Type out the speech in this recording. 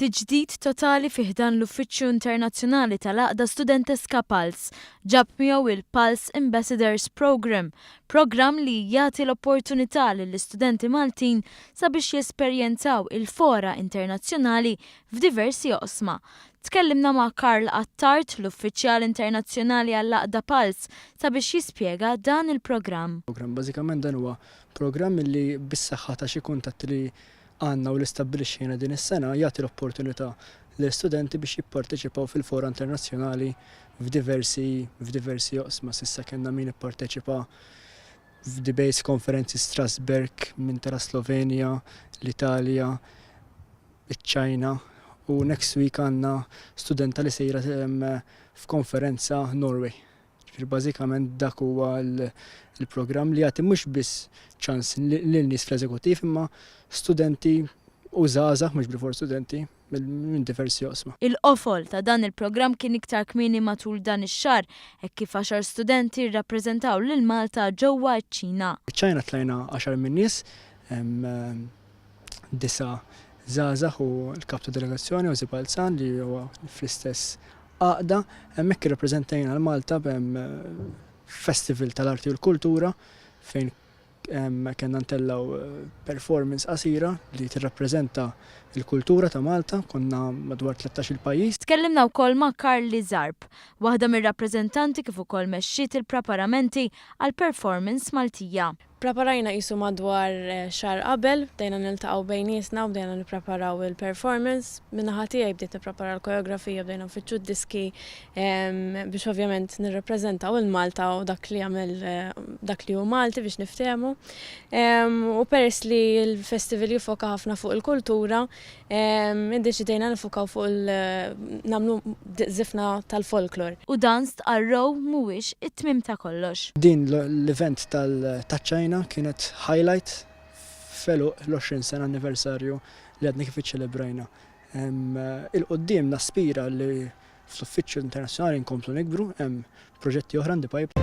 Tiġdid totali fi ħdan l-Uffiċċju Internazzjonali tal-Għaqda Studenteska Pulse ġab miegħu il-Pulse Ambassadors Programme, programm li jagħti l-opportunità lill-istudenti Maltin sabiex jesperjenzaw il-fora internazzjonali f'diversi oqsma. Tkellimna ma' Karl Attard, l-Uffiċjal Internazzjonali għall-Għaqda Pulse, sabiex jispjega dan il-programm. Bażikament dan huwa programm li bis-saħħa ta' xi kuntatti li għandna u li stabbilixxejna din is-sena jagħti l-opportunità lill-istudenti biex jipparteċipaw fil-fora internazzjonali f'diversi f'diversi oqsma. S'issa kellna min ipparteċipa f'debates, konferenzi Strasbourg, min tela' Slovenja, l-Italja, iċ-Ċina u next week għandna studenta li sejra f'konferenza Norway. Ġifieri bażikament dak huwa l-programm li jagħti mhux biss ċans lil nies fl-eżekuttiv imma studenti u żgħażagħ mhux bilfors studenti minn diversi oqsma. Il-qofol ta' dan il-programm kien iktar kmieni matul dan ix-xahar hekk kif għaxar studenti rrappreżentaw lil Malta ġewwa ċ-Ċina. Iċ-Ċina tlajna għaxar min-nies, disa' żgħażagħ u l-kap ta' delegazzjoni Ozzy Balzan li huwa fl-istess għaqda. Hemmhekk irrappreżentajna 'l Malta f'festival tal-arti u l-kultura fejn kellna ntellgħu performance qasira li tirrappreżenta l-kultura ta' Malta, konna madwar 13-il pajjiż. Tkellimna wkoll ma' Carly Zarb, waħda mir-rappreżentanti kif ukoll mexxiet il-preparamenti għall-performance Maltija. Ppreparajna qisu madwar xahar qabel, bdejna niltaqgħu bejnietna u bdejna nippreparaw il-performance. Min-naħa tiegħi bdejt nipprepara l-koreografija, bdejna nfittxu d-diski biex ovvjament nirrappreżentaw il Malta u dak li jagħmel dak li hu Malti biex niftehmu. U peress li l-festival jiffoka ħafna fuq il-kultura, Iddeċidejna nifukaw fuq il nagħmlu żifna tal-folklor. U dan stqarrow mhuwiex it-tmiem ta' kollox. Din l-event taċ-Ċina kienet highlight f'għeluq l-20 sena anniversarju li għadna kif iċċelebrajna. 'Il quddiem naspira li fl-uffiċċju internazzjonali nkomplu nikbru, hemm proġetti oħra in the pipe.